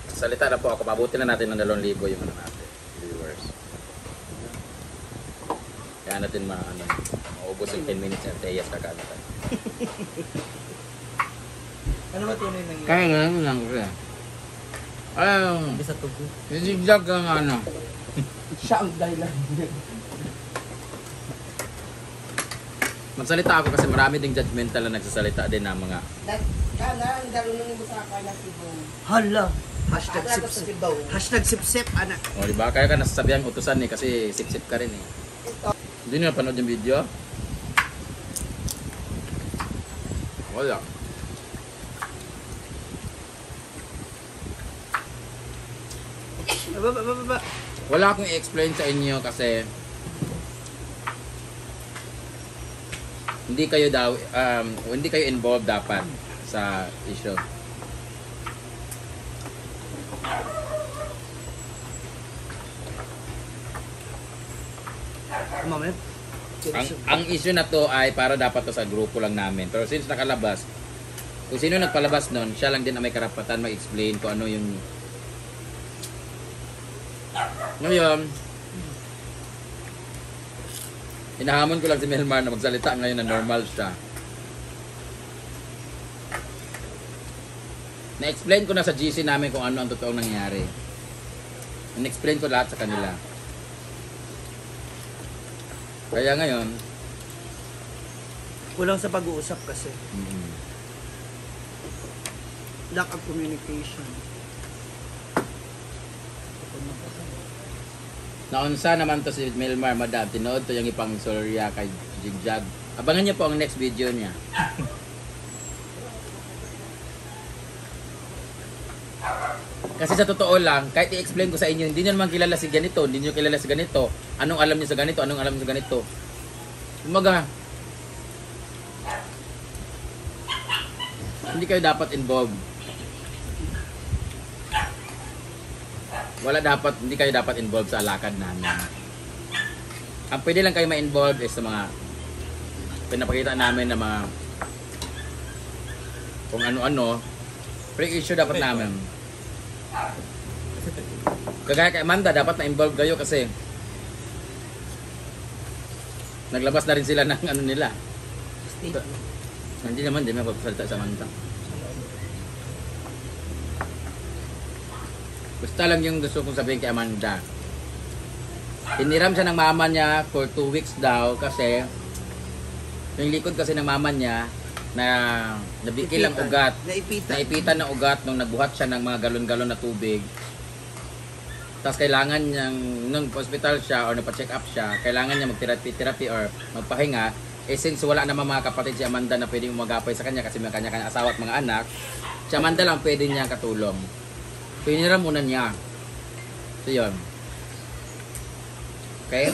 Salita na po ako. Pabuti na natin ng 2,000 yung ano natin, viewers. Kaya natin ano, maubos yung 10 minutes at Teyas kakaano tayo. Ano ba tunay nangyari? Kaya ganun lang kasi. Ay, Bisa tubo. zigzag ang ano. Siya ang dahilan. Magsalita ako kasi marami ding judgmental na nagsasalita din ng mga Kana, ang darunong mo sa akala si Bong. Hala. Hashtag Akala ko sa sip-sip. si Bong. #sipsip, anak. O, di ba? Kaya ka nasasabihan utusan eh kasi sip-sip ka rin eh. Ito. Hindi nyo napanood yung video? Wala. Ba, ba, ba, ba, ba. Wala akong i-explain sa inyo kasi hindi kayo daw hindi kayo involved dapat sa issue. Mamaya. Ang issue na to ay para dapat to sa grupo lang namin. Pero since nakalabas, kung sino nagpalabas nun, siya lang din ang may karapatan mag-explain kung ano yung. Ngayon, hinahamon ko lang si Melmar na magsalita ngayon na normal siya. Na-explain ko na sa GC namin kung ano ang totoong nangyari. Na-explain ko lahat sa kanila. Kaya ngayon, Kulang sa pag-uusap kasi. Lack of communication. Naunsa naman to si Melmar, madam. Tinood to yung ipang sorya kay Jigjag. Abangan niyo po ang next video niya. Kasi sa totoo lang, kahit i-explain ko sa inyo, hindi niyo naman kilala si ganito, hindi niyo kilala si ganito. Anong alam niyo sa ganito, anong alam niyo sa ganito. Kumbaga, hindi kayo dapat involved. Wala dapat, hindi kayo dapat involved sa alakad namin. Ang pwede lang kayo ma-involve is sa mga pinapakita namin na mga kung ano-ano. Pero yung issue dapat namin. Kagaya kay Amanda, dapat na-involve kayo kasi naglabas na rin sila ng ano nila. Statement. Hindi naman, hindi mapagsalita sa Amanda. Basta lang yung gusto kong sabihin kay Amanda. Hiniram siya ng mama niya for 2 weeks daw kasi yung likod kasi ng mama niya na nabikil ang Ipitan. ugat. Naipitan. Naipitan ng ugat nung nagbuhat siya ng mga galon-galon na tubig. Tapos kailangan niyang, nung hospital siya or nagpa-check up siya, kailangan niya mag-therapy or magpahinga. Eh since wala namang mga kapatid si Amanda na pwedeng umagapay sa kanya kasi may kanya-kanya asawa at mga anak, si Amanda lang pwede niyang katulong. So hiniram muna niya. So yun. Okay?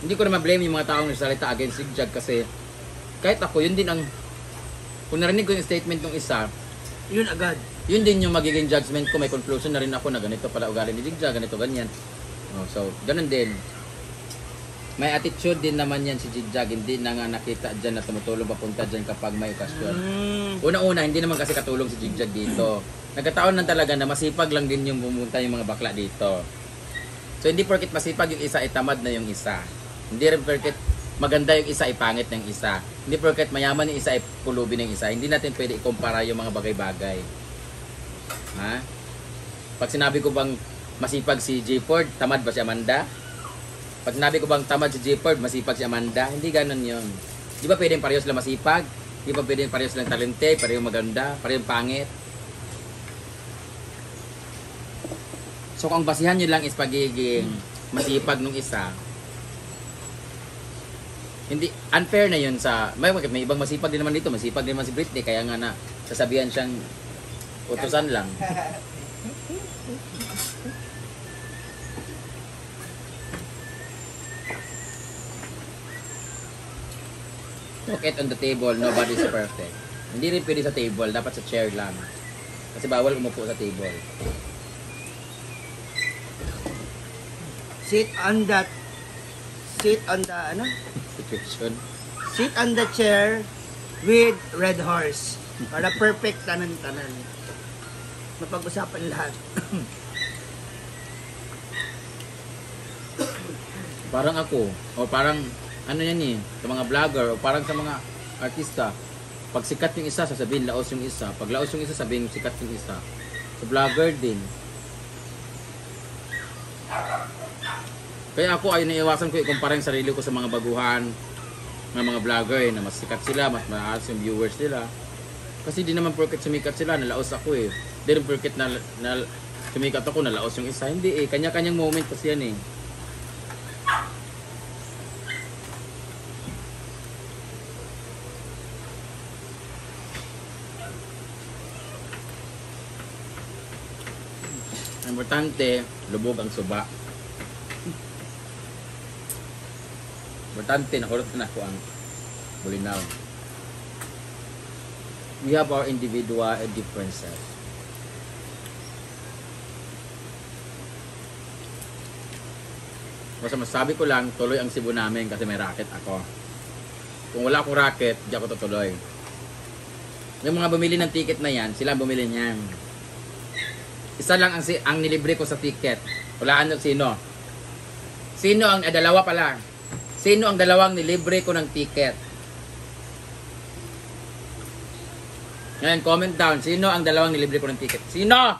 Hindi ko na ma-blame yung mga taong nagsalita against Sigjag kasi kahit ako, yun din ang kung narinig ko yung statement ng isa, Yun agad. yun din yung magiging judgment ko. May conclusion na rin ako na ganito pala ugali ni Jigjag, ganito, ganyan. Oh, so, ganun din. May attitude din naman yan si Jigjag. Hindi na nga nakita dyan na tumutulong papunta dyan kapag may okasyon. Una-una, hindi naman kasi katulong si Jigjag dito. Nagkataon lang talaga na masipag lang din yung pumunta yung mga bakla dito. So, hindi porket masipag yung isa, itamad na yung isa. Hindi rin porket maganda yung isa, ipangit ng isa. Hindi porket mayaman yung isa, ipulubi ng isa. Hindi natin pwede ikumpara yung mga bagay-bagay. Ha? Pag sinabi ko bang masipag si J. Ford, tamad ba si Amanda? Pag sinabi ko bang tamad si J. Ford, masipag si Amanda? Hindi ganun yun. Di ba pwedeng pareho sila masipag? Di ba pwedeng pareho silang talente, pareho maganda, pareho pangit? So kung ang basihan nyo lang is pagiging masipag nung isa, hindi unfair na yun sa may ibang masipag din naman dito, masipag din naman si Britney, kaya nga na sasabihan siyang utusan lang. Talk it on the table, nobody's perfect. Hindi rin pwede sa table, dapat sa chair lang. Kasi bawal umupo sa table. Sit on that. Sit on the, ano? Situation. Sit on the chair with red horse. Para perfect tanan-tanan. Mapag-usapan lahat. Parang ako, o parang ano yan eh, sa mga vlogger, o parang sa mga artista, pag sikat yung isa, sasabihin laos yung isa. Pag laos yung isa, sabihin sikat yung isa. Sa vlogger din. Kaya ako ay naiwasan ko ikumpara yung sarili ko sa mga baguhan ng mga vlogger eh, na mas sikat sila, mas mataas yung viewers nila. Kasi di naman porket sumikat sila, nalaos ako eh. Di rin porket na sumikat ako, nalaos yung isa. Hindi eh, kanya-kanyang moment kasi yan eh. Importante, lubog ang suba. Importante, nakurot na ako ang bulinaw. We have our individual differences. Basta masabi ko lang, tuloy ang Cebu namin kasi may racket ako. Kung wala akong racket, di ako tutuloy. Yung mga bumili ng ticket na yan, sila ang bumili niyan. Isa lang ang nilibre ko sa ticket. Walaan nyo sino. Sino ang, dalawa pala. Sino ang dalawang nilibre ko ng ticket? Ngayon, comment down. Sino ang dalawang nilibre ko ng ticket? Sino?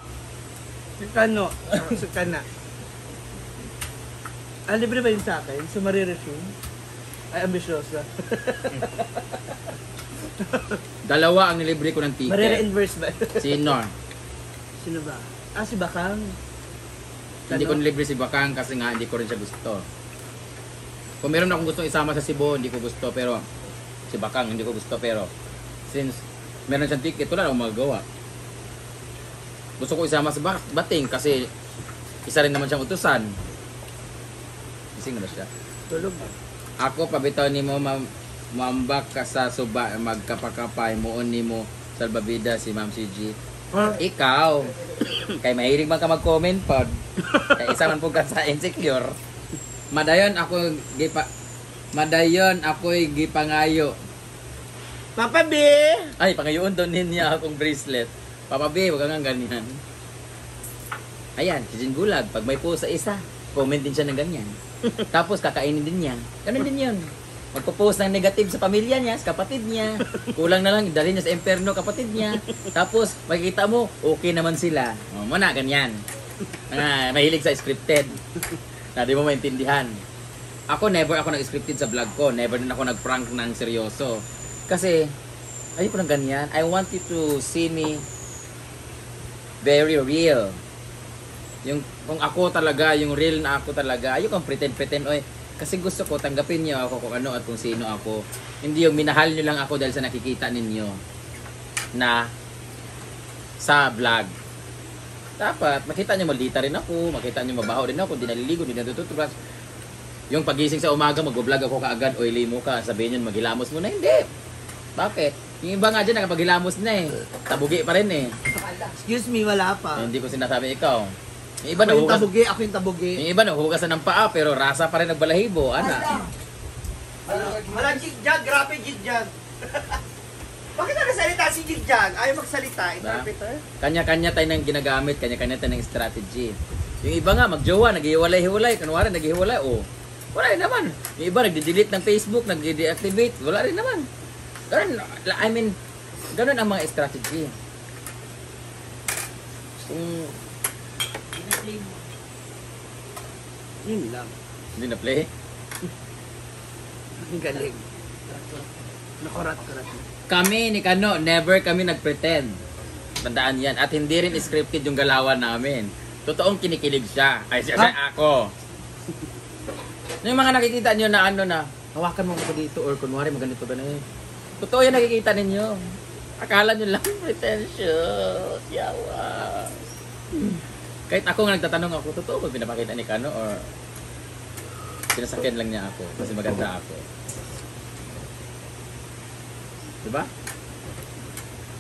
Si Kano. Si Kana. Ah, libre ba yun sa akin? So, mariresume? Ay, ambisyosa. Dalawa ang nilibre ko ng ticket. Marire-inverse ba? Sino? Sino ba? Ah, si Bakang. Hindi ko nilibre si Bakang kasi nga hindi ko rin siya gusto. Kung meron akong gustong isama sa Cebu, hindi ko gusto, pero si Bakang hindi ko gusto, pero since meron siyang ticket, wala akong magagawa. Gusto ko isama si Bating kasi isa rin naman siyang utusan. Gising na ba siya? Tulog. Ako pabitaw nimo maambak ka sa suba magkapakapay muon nimo salbabida si Ma'am CG. Ah, Ikaw, kay mahilig man ka mag-comment pod. Kay isa man pud ka sa insecure. Madayon ako'y gipangayo. Papa B! Ay, pangayoon daw niya akong bracelet. Papa B, wag kang ganyan. Ayan, si Jin Gulag, pag may post sa isa, comment din siya ng ganyan. Tapos kakainin din niya. Ganun din yun. Magpo-post ng negative sa pamilya niya, sa kapatid niya. Kulang na lang, dalhin niya sa imperno kapatid niya. Tapos, makikita mo, okay naman sila. O, muna, ganyan. Ah, mahilig sa scripted. Na di mo maintindihan. Ako, never ako nag-scripted sa vlog ko. Never din ako nag-prank ng seryoso. Kasi, ayoko ng ganyan. I want you to see me very real. Yung kung ako talaga, yung real na ako talaga, ayoko ang pretend-pretend. Oy, kasi gusto ko tanggapin niyo ako kung ano at kung sino ako. Hindi yung minahal niyo lang ako dahil sa nakikita ninyo na sa vlog. Dapat makita niyo maldita rin ako, makita niyo mabaho rin ako, hindi naliligo, hindi natututubras. Yung pagising sa umaga, magbo-vlog ako kaagad, oily mo ka, sabihin niyo maghilamos mo na. Hindi. Bakit? Yung iba nga dyan, nakapaghilamos na eh. Tabugi pa rin eh. Excuse me, wala pa. Hindi ko sinasabi ikaw. Yung iba Ako yung nahugas, tabugi, ako yung tabugi. yung iba nahugasan ng paa pero rasa pa rin nagbalahibo, ana. Wala, Jigjag, grabe Jigjag. Bakit na nagsalita si Jigjag? Ayaw magsalita, interpreter. Kanya-kanya tayo ng ginagamit, kanya-kanya tayo ng strategy. Yung iba nga magjowa, naghiwalay-hiwalay, kunwari naghiwalay, oh. Wala rin naman. Yung iba nagde-delete ng Facebook, nagde-deactivate, wala rin naman. Ganun, I mean, ganun ang mga strategy. Kung Yun lang. hindi na play, Ang galing. Nakurat-kurat. Kami ni Kano, never kami nagpretend. Tandaan yan. At hindi rin scripted yung galawan namin. Totoong kinikilig siya. Ay, siya, siya ako. Yung mga nakikita nyo na ano na, hawakan mo ako dito or kunwari maganito ganun. Totoo yan nakikita ninyo. Akala nyo lang pretentious. Yawa. Kahit ako nga nagtatanong ako, totoo ba pinapakita ni Kano or sinasakyan lang niya ako kasi maganda ako. Diba?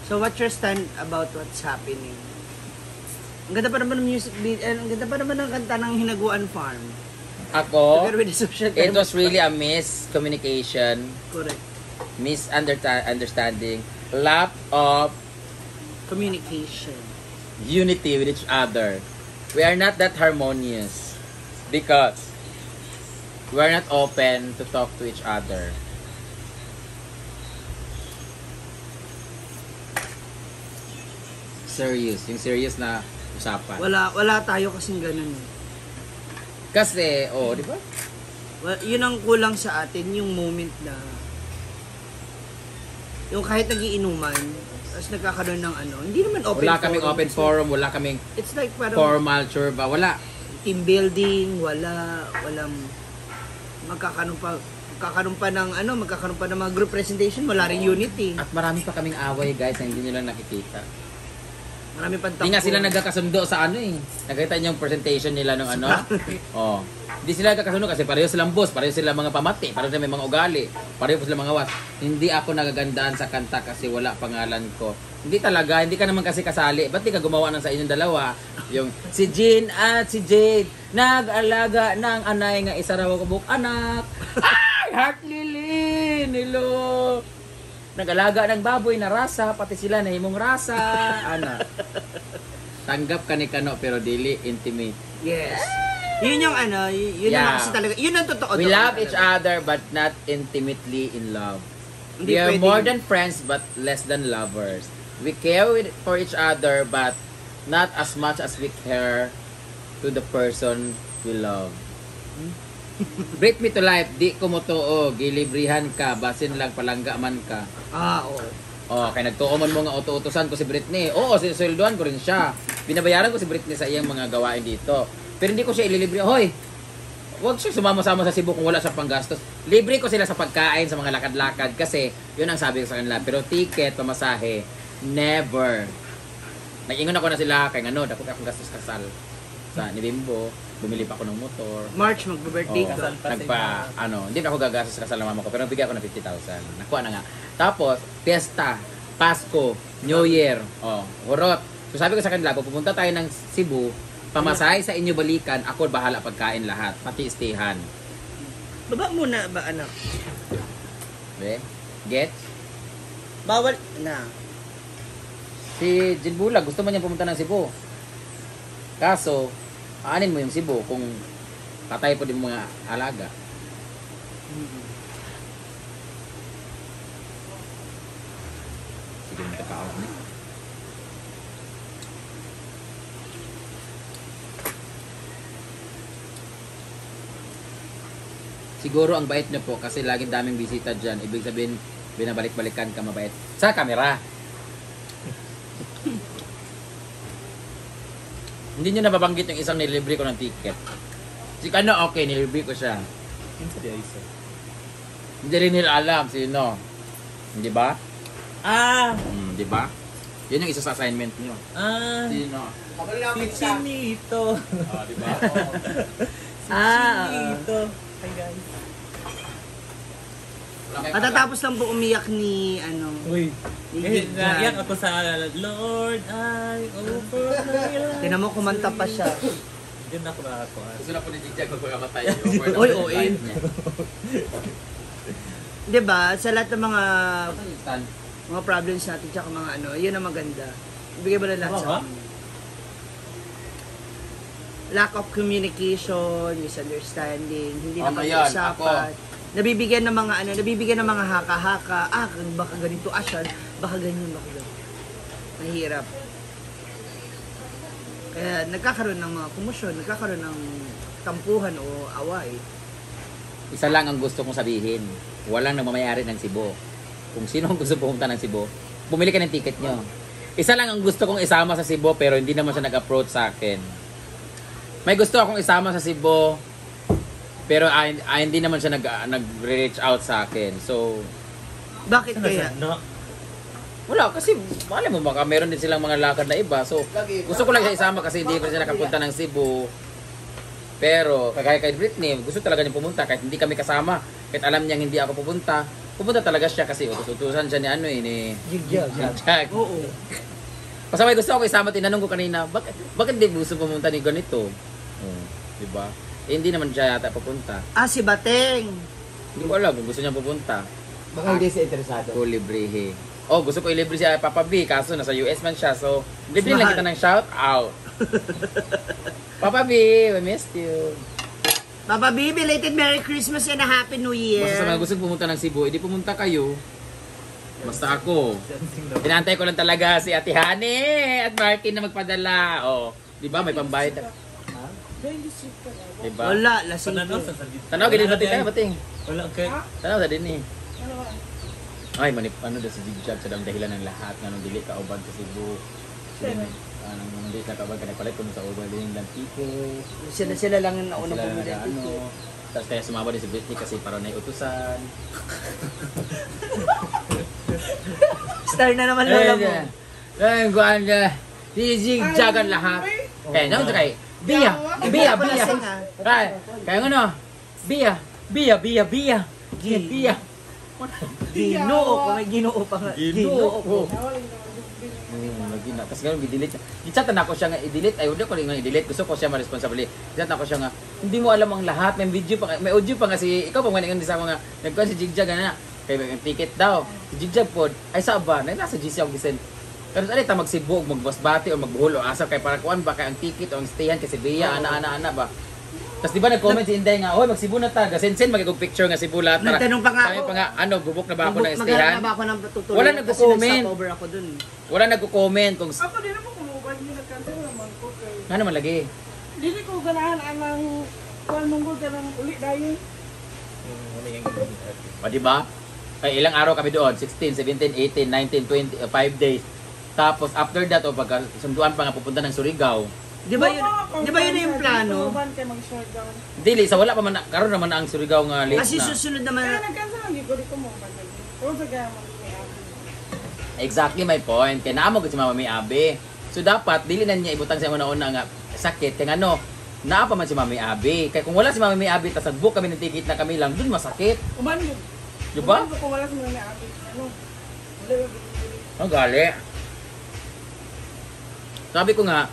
So what's your stand about what's happening? Ang ganda pa naman ng music video, eh, ang ganda pa naman ng kanta ng Hinaguan Farm. Ako, Together with the social it was really a miscommunication. Correct. Misunderstanding, lack of Communication. Unity with each other. We are not that harmonious because we are not open to talk to each other. Serious, yung serious na usapan. Wala wala tayo kasing ganun eh. Kasi, oh, di ba? Well, yun ang kulang sa atin, yung moment na yung kahit nagiinuman, tapos nagkakaroon ng ano, hindi naman open Wala kaming forum. Open forum, wala kaming It's like parang formal churba, wala. Team building, wala, walang magkakaroon pa ng ano, magkakaroon pa ng mga group presentation, wala rin unity. At marami pa kaming away, guys, na hindi nyo lang nakikita. Marami pang Hindi nga tampo. sila nagkakasundo sa ano eh. Nakita niyo yung presentation nila nung ano? Oh. Hindi sila nagkakasundo kasi pareho silang boss, pareho sila mga pamati, pareho sila may mga ugali, pareho sila mga was. Hindi ako nagagandaan sa kanta kasi wala pangalan ko. Hindi talaga, hindi ka naman kasi kasali. Ba't di ka gumawa ng sa inyong dalawa? Yung si Jean at si Jade, nag-alaga ng anay nga isa raw kabuk anak. Ay, Heart Lily! Hello! Nag-alaga ng baboy na rasa, pati sila na himong rasa. Ana. Tanggap ka ni Kano pero dili intimate. Yes. Yun yung ano, yun naman kasi talaga, yun ang totoo We doon love each talaga. other but not intimately in love. Hindi We are pwedeng- more than friends but less than lovers. We care for each other but not as much as we care to the person we love. Break me to life, di ko mo tuo, gilibrihan ka, basin lang palangga man ka. Ah, oo. Oh, kay nagtuo man mo nga uto-utosan ko si Britney. Oo, sinusweldohan ko rin siya. Binabayaran ko si Britney sa iyang mga gawain dito. Pero hindi ko siya ililibre. Hoy, huwag siya sumama-sama sa Cebu kung wala siya panggastos. Libre ko sila sa pagkain, sa mga lakad-lakad kasi yun ang sabi ko sa kanila. Pero ticket, pamasahe, never. Nag-ingon ako na sila kay ngano, dako akong gastos kasal sa ni Bimbo. Bumili pa ako ng motor. March, magbe-birthday Oo. ka. Kasal pa Nagpa, ano, hindi na ako gagastos sa kasal ng mama ko, pero bigyan ako ng 50,000. Nakuha na nga. Tapos, fiesta, Pasko, New Year, oh, hurot. So sabi ko sa kanila, kung pupunta tayo ng Cebu, pamasahe sa inyo balikan, ako bahala pagkain lahat, pati istihan. Baba muna ba, anak? Okay? Gets? Bawal na. Si Jin Bulag, gusto man niya pumunta ng Cebu. Kaso, aanin mo yung Cebu kung patay po din mga alaga. Sige, magkakaon ni. Siguro ang bait niyo po kasi laging daming bisita dyan. Ibig sabihin, binabalik-balikan ka mabait. Sa camera. Hindi niyo nababanggit yung isang nilibre ko ng ticket. Si Kano, okay, nilibre ko siya. Kinsa di ay sir? Hindi rin nila alam sino. Hindi ba? Ah! Di ba? Yan yung isa sa assignment niyo. Ah! Sino? Si Chinito! Ah, di ba? Si Ah, Chinito! Hi guys! Wala kayong Katatapos lang po umiyak ni, ano, Uy! ni Eh, Jigjag. naiyak ako sa Lord, I offer my life. Tinan mo, kumanta pa siya. Hindi na ako makakuha. Gusto na po ni Jigjag magpakamatay. Oy, oo, eh. 'Di ba? Sa lahat ng mga mga problems natin tsaka mga ano, yun ang maganda. Ibigay mo na lahat sa Tama ba? amin. Lack of communication, misunderstanding, hindi Oh, na ngayon, pag-usapan. Nabibigyan ng mga ano, nabibigyan ng mga haka-haka. Ah, baka ganito ah, siya, baka ganyan, baka ganyan. Mahirap. Kaya nagkakaroon ng mga kumusyon, nagkakaroon ng tampuhan o away. Isa lang ang gusto kong sabihin. Walang nagmamayari ng Cebu. Kung sino ang gusto pumunta ng Cebu, bumili ka ng ticket nyo. Isa lang ang gusto kong isama sa Cebu pero hindi naman siya nag-approach sa akin. May gusto akong isama sa Cebu pero ay, ay, hindi naman siya nag-reach out sa akin. So, Bakit Ano kaya? siya? No. Wala kasi malay mo baka meron din silang mga lakad na iba. So, gusto ko lang siya isama kasi hindi pa siya nakapunta ng Cebu. Pero, kagaya kay Britney, gusto talaga niya pumunta kahit hindi kami kasama. Kahit alam niyang hindi ako pupunta. Pupunta talaga siya kasi utos-utusan siya ni ano eh, ni Jigjag. Jack. Oo. Basta may gusto ako isama, tinanong ko kanina, bakit di gusto pumunta ni ganito? Oh, di ba? Eh, hindi naman siya yata pupunta. Ah, si Bateng. Hindi ko alam kung gusto niya pupunta. Baka hindi siya interesado. Ako librehe. Oh, gusto ko ilibre si Papa B, kaso nasa US man siya. So, libre lang Mahal. kita ng shout out. Papa B, we missed you. Papa B, belated Merry Christmas and a Happy New Year. Basta sa mga gusto pumunta ng Cebu, edi pumunta kayo. Basta ako. Inaantay ko lang talaga si Ate Hane at Martin na magpadala. Oh, di ba may pambayad? Di ba? Wala, lasing Pananaw ko. sa sagit. Tanaw gid bating tayo bating. Wala kay. Tanaw sa din eh. Ay, manip ano daw si Jigjag sa dahilan ng lahat nganong dili ka uban sa Cebu. Sila anong nganong dili ka uban ka nagpalit kuno sa uban din lang ticket. Sila-sila lang ang naunang Sila pumili ng nag- ano. ticket. Tapos kaya sumama din si Britney kasi para na utusan. Star na naman lola mo. Ay, guan na. Jigjag ang lahat. Kaya naman kay Bia, Bia, Ako Bia. lasing, ah. Ay, kaya ano? Bia, Bia, Bia, Bia. Bia, Bia. Ginoo ko, may ginoo pa nga. Ginoo ko. Lagi na. Tapos ganun, i-delete siya. I-chat na ako siya nga, i-delete. Ay, hindi ko rin nga i-delete. Gusto ko siya ma-responsable. I-chat na ako siya nga, hindi mo alam ang lahat. May video pa, may audio pa nga si, ikaw pa nga sa mga, nagkuhan si Jigjag, ano na. Kaya may ticket daw. Si Jigjag po, ay sa ba? Na, nasa GC ako gisend. Pero sa ta magsibo, magbasbati o magbuhol o asa kay para kuan ba kay ang ticket o ang stayan kay si Bea, ana ana ana ba. Tapos di ba nag-comment si Inday nga, "Hoy, magsibo na ta." Gasensen magigog picture nga Cebu lahat. Para- Nagtanong pa nga Sabi ako. pa nga, ano, bubok na ba ako ng Maghanap stayan? na ba ako ng tutuloy? Wala Kasi nagko-comment. nag-stopover ako dun. Wala nagko-comment kung Ako din ako kumuban niyo nagcancel naman ko kay. nga naman lagi. Dili ko ganahan anang kuan mong ganang uli dayon. O, di ba? Ay, ilang araw kami doon? 16, 17, 18, 19, 20, 5 days. Tapos after that, o pagka sunduan pa nga pupunta ng Surigao. Di ba yun yung plano? Kumuban kay mag-shutdown. Dili, sa wala pa man, karon naman ang Surigao nga late Kasi na. susunod naman, Kaya nag-cancel lang gyud ko di ko mo lagi. O sa kaya mo ni abi. Exactly my point. Kaya naamo gud si Mama May Abe. So dapat dili na niya ibutang sa una-una nga sakit kay ngano naa pa man si Mami Abe. Kay kung wala si Mami May Abe tas nag-book kami ng ticket na kami lang dun masakit. Uban gyud. Di ba? Uban ko kung wala sa mga ni abi. Ano? Wala ba gyud. Ang gali. Sabi ko nga,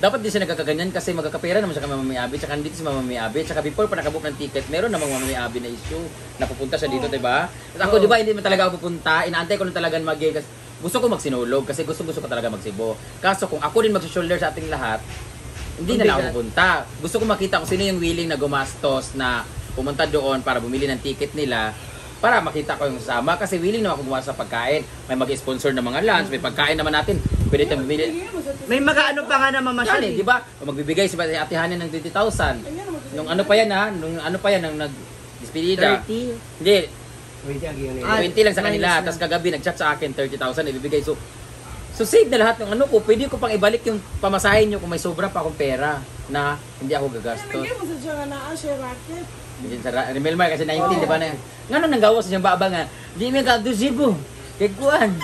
dapat di siya nagkakaganyan kasi magkakapera naman siya kay Mama May Abe, tsaka nandito si Mama May Abe, tsaka before pa nakabook ng ticket, meron namang Mama May Abe na issue na pupunta siya dito, di ba? At ako, di ba, hindi man talaga ako pupunta, inaantay ko lang talaga mag kasi gusto ko magsinulog kasi gusto gusto ko talaga magsibo. Kaso kung ako din mag-shoulder sa ating lahat, hindi na lang ako pupunta. Gusto ko makita kung sino yung willing na gumastos na pumunta doon para bumili ng ticket nila para makita ko yung sasama kasi willing naman ako gumastos sa pagkain. May mag-sponsor ng mga lunch, may pagkain naman natin. Pwede tayong bumili. may mag-ano pa nga na mamasyal Yan eh, eh. di ba? O magbibigay si Ate Hanin ng 20,000. Nung ano pa yan ha? Nung ano pa yan, nung nag-despedida. 30. Hindi, Wait, ang yun eh. Ah, 20 lang sa kanila. minus na. Tapos kagabi, nag-chat sa akin, 30,000 ibibigay. So, so save na lahat ng ano ko. Pwede ko pang ibalik yung pamasahin nyo kung may sobra pa akong pera na hindi ako gagastos. Lagi mo sa siya nga naa siya racket. Hindi sa Remember kasi 19, di ba na? Nga nung nanggawas siyang baba nga, di may kagdusibo. Kay kuan.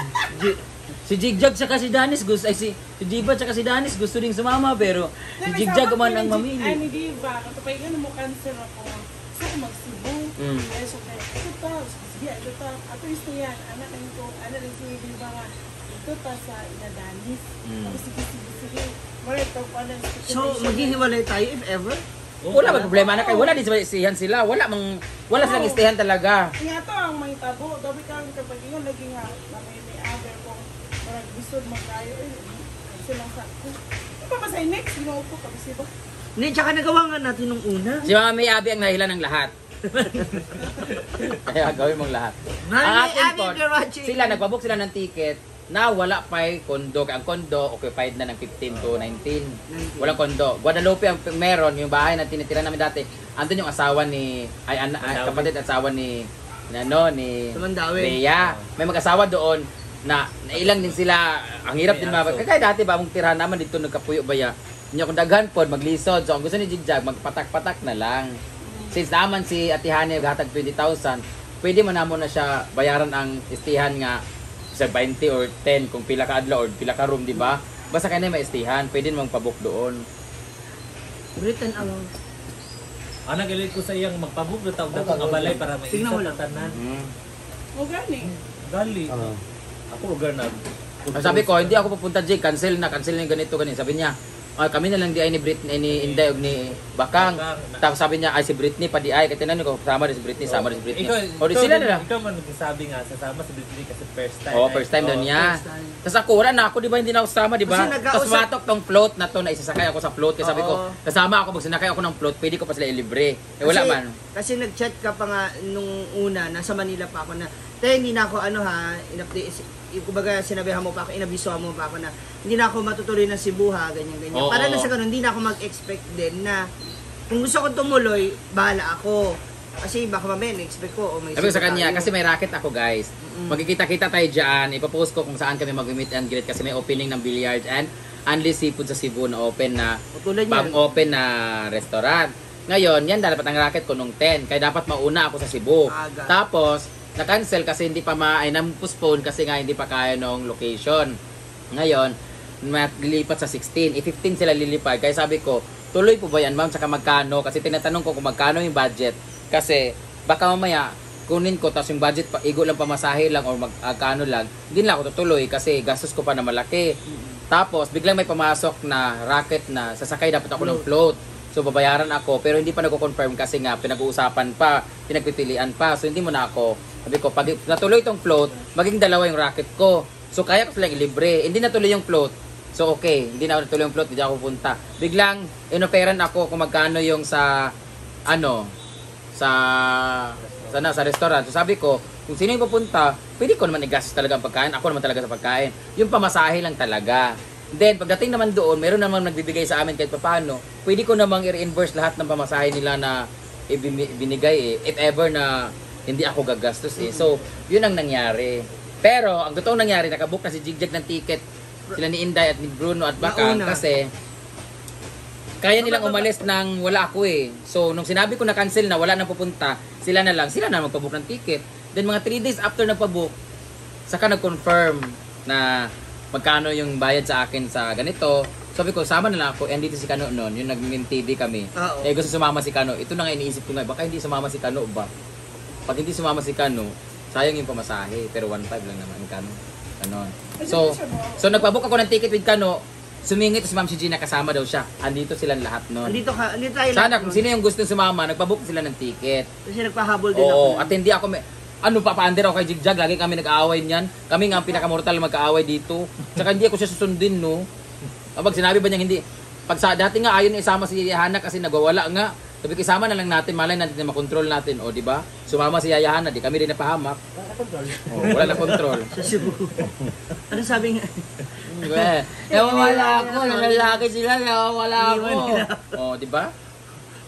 Si Jigjag saka si Danis gusto ay si si Jiba saka si Danis gusto ding sumama pero si Jigjag man ang Ay, mamili. ni Diva, katapay ka mo cancel ako. Gusto ko magsibo. Ay, so kaya, ito ta, sige, ito ta. Ato isto yan, anak rin ko, anak rin si Diva nga. Ito ta sa inadanis. Tapos sige, sige, sige. Wala ito, wala So, maghihiwalay tayo if ever? Wala ba problema na kay wala din sila istihan sila. Wala mang wala silang istihan talaga. Nga to ang may tabo, gabi ka ang kapag yun, lagi nga, na may other kung parang gusto magkayo, eh, silang sa, Ano pa ba sa next, ginoo ko, kabisi ba? Hindi, tsaka nagawa nga natin nung una. Si Mama May Abi ang nahilan ng lahat. Kaya gawin mong lahat. Mama Ang May atin Abi, po, if you're watching. sila, nagpabook sila ng ticket na wala pa'y kondo. Kaya ang kondo, occupied na ng 15 to 19. Walang kondo. Guadalupe ang meron, yung bahay na tinitira namin dati. Andun yung asawa ni, ay, ana, ay, kapatid at asawa ni, ano, ni Tumandawi. Bea. May mag-asawa doon na nailang din sila. Ang hirap din May mga. aso. Kaya dati ba, mong tirahan naman dito nagkapuyo ba ya? Hindi akong daghan pod, maglisod. So ang gusto ni Jigjag, magpatak-patak na lang. Since naman si Ate Hane hatag 20,000, pwede man namo na siya bayaran ang istihan nga sa 20 or 10 kung pila ka adlaw or pila ka room, di ba? Basta kanya may istihan, pwede namang pabook doon. Written ang... Anak galit ko sa iyang magpabuk na tawag ko nga balay para may Tingnan mo isa lang. tanan. O gani. Gali. Ako lugar na. Ang sabi ko, hindi ako pupunta, Jake, cancel na yung ganito, ganito. Sabi niya, Kami na lang di ay ni Britney, ni Inday og ni Bakang. Bakang. Tapos sabi niya, ay si Britney pa di ay. Kaya tinanong ko, sama rin si Britney, sama rin si Britney. Ikaw, O di sila na lang. Ikaw man nagsasabi nga, sasama si Britney kasi first time. Oh, first time daw niya. First time. Tapos ako, wala na ako, di ba, hindi na ako sama, di ba? Kasi nagkausap- Tapos matok tong float na to, na isasakay ako sa float. Kaya sabi ko, Oo. kasama ako, pag sinakay ako ng float, pwede ko pa sila ilibre. Eh, wala Kasi- man. Kasi nag-chat ka pa nga nung una, nasa Manila pa ako na, te, hindi na ako ano ha, in-update, kumbaga sinabihan mo pa ako, inabisuhan mo pa ako na hindi na ako matutuloy ng Cebu ha, ganyan ganyan. Oo. Para na sa ganun, hindi na ako mag-expect din na kung gusto ko tumuloy, bahala ako. Kasi baka mamaya na-expect ko, o may Sabi ko sa Cebu kanya, tayo. kasi may racket ako guys. Magkikita-kita tayo dyan. Ipapost ko kung saan kami mag-meet and greet kasi may opening ng billiards and Unli Seafood sa Cebu na open na O, tulad niyan. bagong open na restaurant. Ngayon, yan dapat ang racket ko nung 10. Kaya dapat mauna ako sa Cebu. Aga. Tapos, na-cancel kasi hindi pa ma ay na-postpone kasi nga hindi pa kaya nung location. Ngayon, maglilipat sa 16. I-15 sila lilipad. Kaya sabi ko, tuloy po ba yan ma'am? Saka magkano? Kasi tinatanong ko kung magkano yung budget. Kasi baka mamaya kunin ko tapos yung budget pa, igo lang pamasahe lang or magkano lang, hindi na ako tutuloy kasi gastos ko pa na malaki. Tapos biglang may pumasok na racket na sasakay dapat ako ng float. So babayaran ako pero hindi pa nagko-confirm kasi nga pinag-uusapan pa, pinagpipilian pa. So hindi mo na ako. Sabi ko pag natuloy itong float, maging dalawa yung racket ko. So kaya ko silang ilibre. Hindi natuloy yung float. So okay, hindi na natuloy yung float, hindi ako pupunta. Biglang inoperan ako kung magkano yung sa ano sa sana sa restaurant. So sabi ko, kung sino yung pupunta, pwede ko naman i-gastos talaga ang pagkain. Ako naman talaga sa pagkain. Yung pamasahe lang talaga. Then, pagdating naman doon, meron namang nagbibigay sa amin kahit papaano. Pwede ko namang i-reimburse lahat ng pamasahe nila na ibinigay eh. If ever na hindi ako gagastos eh. So, yun ang nangyari. Pero, ang totoong nangyari, nakabook na si Jigjag ng ticket. Sila ni Inday at ni Bruno at Bakang Nauna. kasi kaya nilang umalis ng wala ako eh. So, nung sinabi ko na cancel na, wala nang pupunta, sila na lang, sila na magpabook ng ticket. Then, mga 3 days after nagpabook, saka nag-confirm na magkano yung bayad sa akin sa ganito. Sabi ko, sama na lang ako. And dito si Kano noon, yung nag-meme TV kami. Oo. Eh, gusto sumama si Kano. Ito na nga iniisip ko nga, baka hindi sumama si Kano ba? Pag hindi sumama si Kano, sayang yung pamasahe. Pero 1.5 lang naman, Kano. Ganon. So, nagpabook ako ng ticket with Kano. Sumingit si Ma'am si Gina, kasama daw siya. Andito silang lahat noon. Andito ka, andito tayo Sana lahat kung nun. sino yung gusto sumama, nagpabook sila ng ticket. Kasi nagpahabol din ako. Oo, nun. at hindi ako may ano papaandir ako kay Jigjag, lagi kami nag-aaway niyan. Kami nga ang pinakamortal na magkaaway dito. Tsaka hindi ako siya susundin, no. Kapag sinabi ba niyang hindi, pag sa, dati nga ayaw na isama si Yaya Hana kasi nagwawala nga. Sabi ko, isama na lang natin, malay natin na makontrol natin. O, di ba? Sumama si Yaya Hana, di kami rin napahamak. Wala control. O, wala na control. Sa Cebu. Ano sabi nga? Eh, nawawala ako, nalalaki sila, nawawala ako. Iniwan nila. O, di ba?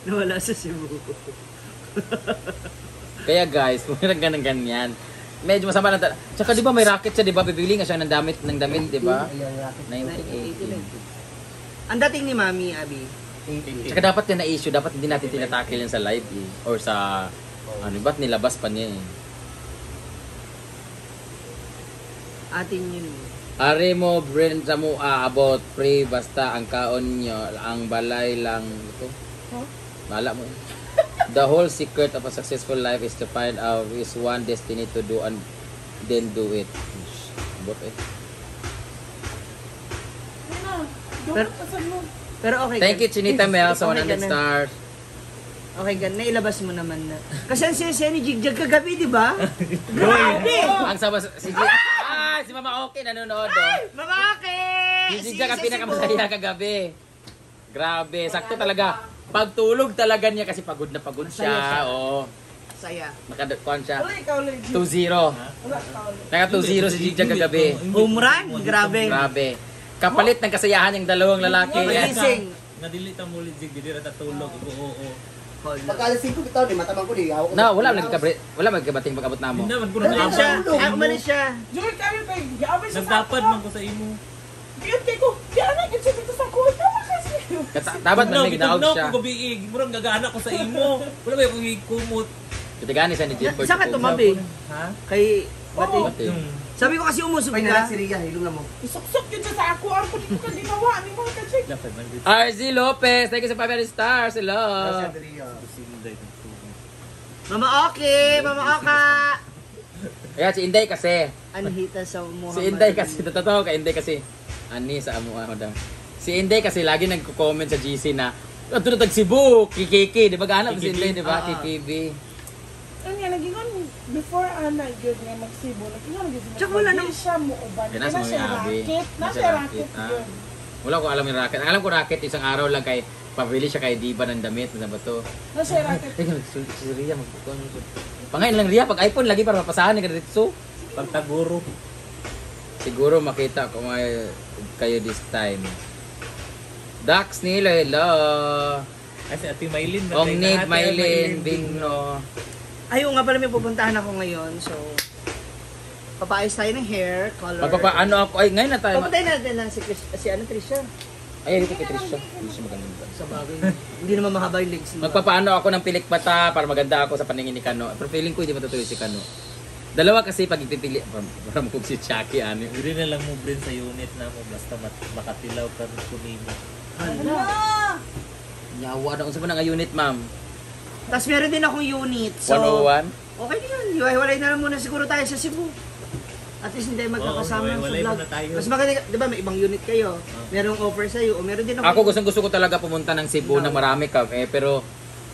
Nawala sa Cebu. Kaya guys, kung meron ka ng ganyan, medyo masama lang. Tsaka di ba may racket siya, di ba? Bibili nga siya ng damit, di ba? Ayan, racket. 1980. Ang dating ni Mami, Abby, 18. Tsaka dapat yan na issue, dapat hindi natin tinatakil yan sa live eh. Or sa, ano, ba't nilabas pa niya eh. atin yun. Ari mo, Bren, sa mo, about free, basta ang kaon nyo, ang balay lang, ito. Huh? Bahala mo eh. The whole secret of a successful life is to find out is one destiny to do and then do it. Abot eh. Ano? Pero- Pero, Pero okay Thank ka. you, Chinita Mel, sa Okay 100 ka na. stars. Okay ka, nailabas mo naman na. Kasi ang saya-saya ni Jigjag kagabi, di ba? Grabe! Ang sama si Ah, si Mama Okay nanonood oh. Mama Ake! Si Jigjag ang pinakamasaya kagabi. Grabe, sakto talaga. Pagtulog talaga niya kasi pagod na pagod Masaya siya. siya. Oo. Saya. Nakakuan siya. Wala ikaw ulit. 2-0. Wala ikaw ulit. Naka 2-0 si Jigjag kagabi. Home run? Grabe. Grabe. Kapalit ng kasayahan yung dalawang lalaki. Magising. Nadili ta muli Jig, dili ra ta tulog. Oo, oo. Pagka alas 5 bitaw, di matamang ko di. Hawak ko No, sa wala house. lagi kabre, wala magkabating pag-abot namo. Hindi naman ko Umalis nag-abot. siya. Ah, umalis siya. Jewel, kami pa. Giabay siya sa Nagdapad ako. man ko sa imo. Biyot kay ko. Di anak, yun siya dito sa ako. Tawa kasi. Dapat man Tugnaw, may ginaog gitugnaw siya. ko gabi eh. Murag gagana ko sa imo. Wala ba yung kumot? Kitigani siya ni Jimford. Saan ka tumabi? Ha? Kay Bati. Bati. Sabi ko kasi umusog Ay, nalang ka. si Ria, hilong na mo. Isuksok yun siya sa ako. Ako di ko ka ginawa. Ano mo ka check? Wala, 500. RZ Lopez, thank you sa 500 stars. Hello. Si Ria. Sinday ng tubig. Mama Oki! Mama Oka! Ayan, si Inday kasi. Anhita sa Muhammad. Si Inday kasi, totoo kay Inday kasi. Ani sa amo ako daw. Si Inday kasi lagi nagko-comment sa GC na, "Ato na tag Cebu, kikiki," di ba ganap si Inday, di ba? Ah. KKB. Ano nga, nagingon, before ana gyud nga magsibo, nagingon gyud siya. Tsaka wala Di nang- siya mo uban. Kaya Kaya nasa siya mga abi. racket. Nasa Nasa racket racket, ah. yun. Wala ko alam yung racket. Ang alam ko racket, isang araw lang kay pabili siya kay Diba ng damit na ba to. Nasa racket. Teka, si Ria mag Pangain lang Ria, pag iPhone lagi para mapasahan ni kaditso. Pagtaguro. Siguro makita ko mga kayo this time. Dax nila, hello. Ay, si Ate Maylin. Ong need Maylin, Bingno. Ay, oo nga pala, may pupuntahan ako ngayon. So, papaayos tayo ng hair, color. Magpapaano ako, ay ngayon na tayo. Papuntahin natin lang si, Chris, si ano, Trisha. Ay, dito kay Trisha. Hindi siya maganda. Sa bagay. Hindi naman mahaba yung legs niya. Magpapaano ako ng pilik mata para maganda ako sa paningin ni Kano. Pero feeling ko hindi matutuloy si Kano. Dalawa kasi pag ipipili, para mukog si Chucky, ano. Hindi na lang mo brin sa unit na mo basta makatilaw ka kunimo. Hala. Yawa na, unsa ba na nga unit, ma'am? Tapos meron din akong unit. So, 101? okay na yun. Hiwa-hiwalay na lang muna siguro tayo sa Cebu. At least hindi tayo magkakasama Oo, sa hiwa-hiwalay vlog. muna tayo. Mas maganda, di ba may ibang unit kayo? Merong offer sa'yo o meron din Ako gustong gusto ko talaga pumunta ng Cebu ng marami ka eh, pero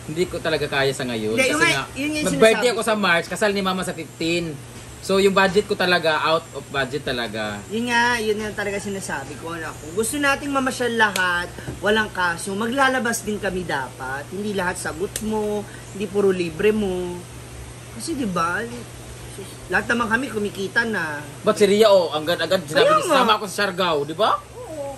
hindi ko talaga kaya sa ngayon. Hindi, Kasi yung nga, yun nga yung mag-birthday sinasabi ako sa March, kasal ni Mama sa 15. So yung budget ko talaga, out of budget talaga. Yun nga talaga sinasabi ko na kung gusto nating mamasyal lahat, walang kaso, maglalabas din kami dapat. Hindi lahat sagot mo, hindi puro libre mo. Kasi 'di ba? Sus, lahat naman kami kumikita na. Ba't si Ria, oh, ang agad sinabi Kaya niya, nga. sama ako sa Siargao, di ba?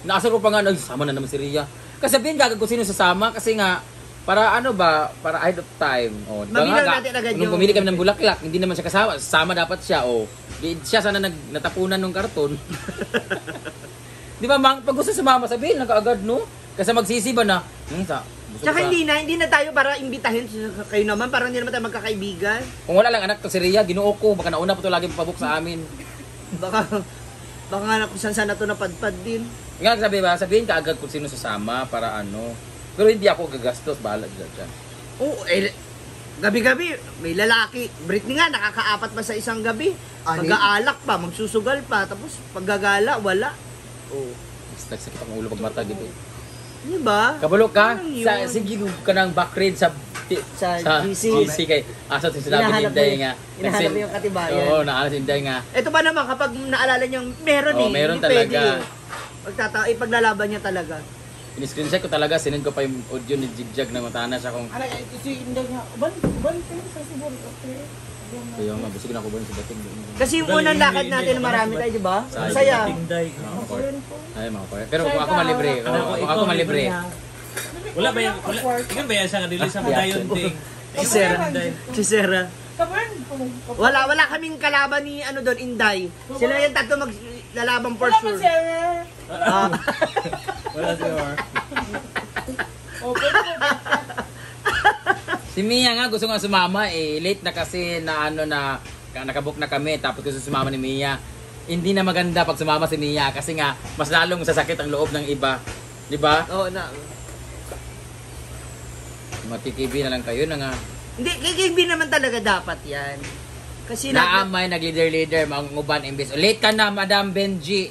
Naasar ko pa nga, "Ay, sama na naman si Ria." Kasi sabihin gagawin ko sino sasama kasi nga, para ano ba, para ahead of time. Oh, di ba Mabilang nga, natin agad nung yung- bumili kami ng bulaklak, hindi naman siya kasama, sama dapat siya, oh. Di, siya sana natapunan ng karton. Di ba, mang, pag gusto sumama, sabihin lang kaagad, no? Kasi magsisi ba na, gusto Tsaka ko pa." hindi na tayo para imbitahin kayo naman, parang hindi naman tayo magkakaibigan. Kung wala lang anak to si Ria, ginoo ko, baka nauna pa to lagi pabook sa amin. Baka baka nga na kung saan saan na to napadpad din. Nga sabi ba, sabihin ka agad kung sino sasama para ano. Pero hindi ako gagastos, bahala dyan. Dyan. Oo, eh, gabi-gabi, may lalaki. Britney nga, nakakaapat pa sa isang gabi. Ani? Pag-aalak pa, magsusugal pa, tapos paggagala, wala. Oo. Basta sakit ang ulo pag mata gitu. Di ba? Kabalo ka, Ano yun? sa, sige ka ng backread sa Sa GC. GC kay asa sa sinabi ni Hinahanap mo Inday yung- nga. hinahanap mo yung katibayan. Oo, naano si Inday nga. Ito pa naman, kapag naalala niyang meron Oo, eh. meron hindi pwede talaga. eh. Ipaglalaban niya talaga. In-screenshot ko talaga, sinend ko pa yung audio ni Jigjag na matana siya kung Ana ito si Inday nga, uban, uban kayo sa Cebu. Okay. kaya nga, busog na ako ba sa dating. Kasi yung Dali, unang hindi, lakad hindi, natin, hindi. marami tayo, di ba? Sayang. Ang saya. Tinday. Mga court. Ay, mga court. Pero kung ako malibre, Ano, kung ako ikaw malibre. Wala ba yan? Wala, ikaw ba yan siya nga dili siya madayon ding. Si Sarah. Si Sarah. Kabayan ko. Wala, wala kaming kalaban ni ano doon, Inday. Sila yung tatlo maglalaban for Wala man sure. si Error. Ah. Wala si Or. O, pwede mo. Si Mia nga gusto nga sumama eh. Late na kasi na ano na nakabook na kami tapos gusto sumama ni Mia. Hindi na maganda pag sumama si Mia kasi nga mas lalong sasakit ang loob ng iba. 'Di ba? Oo na. Makikibi na lang kayo na nga. Hindi, KKB naman talaga dapat yan. Kasi lahat, Naamay nag-leader-leader, mangunguban imbes. Late ka na, Madam Benji.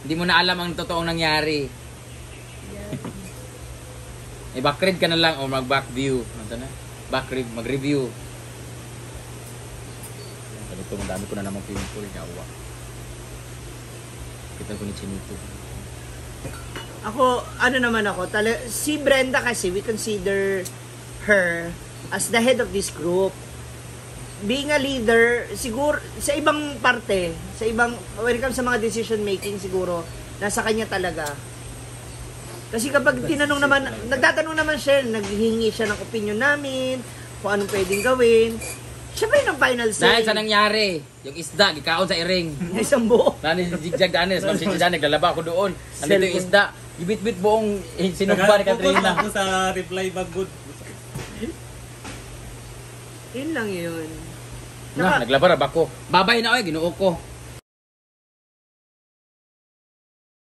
Hindi mo na alam ang totoong nangyari. I-backread ka na lang o mag-back view. Ano na? Back mag-review. Ganito, ang dami ko na namang pimple. Yawa. Kita ko ni Chinito. ako, ano naman ako, si Brenda kasi, we consider her as the head of this group. Being a leader, siguro, sa ibang parte, sa ibang, when it comes sa mga decision making siguro, nasa kanya talaga. Kasi kapag tinanong naman, nagtatanong naman siya, naghihingi siya ng opinion namin, kung anong pwedeng gawin. Siya pa rin ang final say. Dahil sa nangyari, yung isda, gikaon sa iring. Isang buo. Nani si Jigjag Danes, ma'am si Jigjag, naglalaba ako doon. Nandito yung isda. Gibit-bit buong sinumpa ni Nag-focus Katrina. lang ko sa reply ba good. Yun lang yun. Na, naglaba ra ba ko? Babay na oy, Ginoo ko.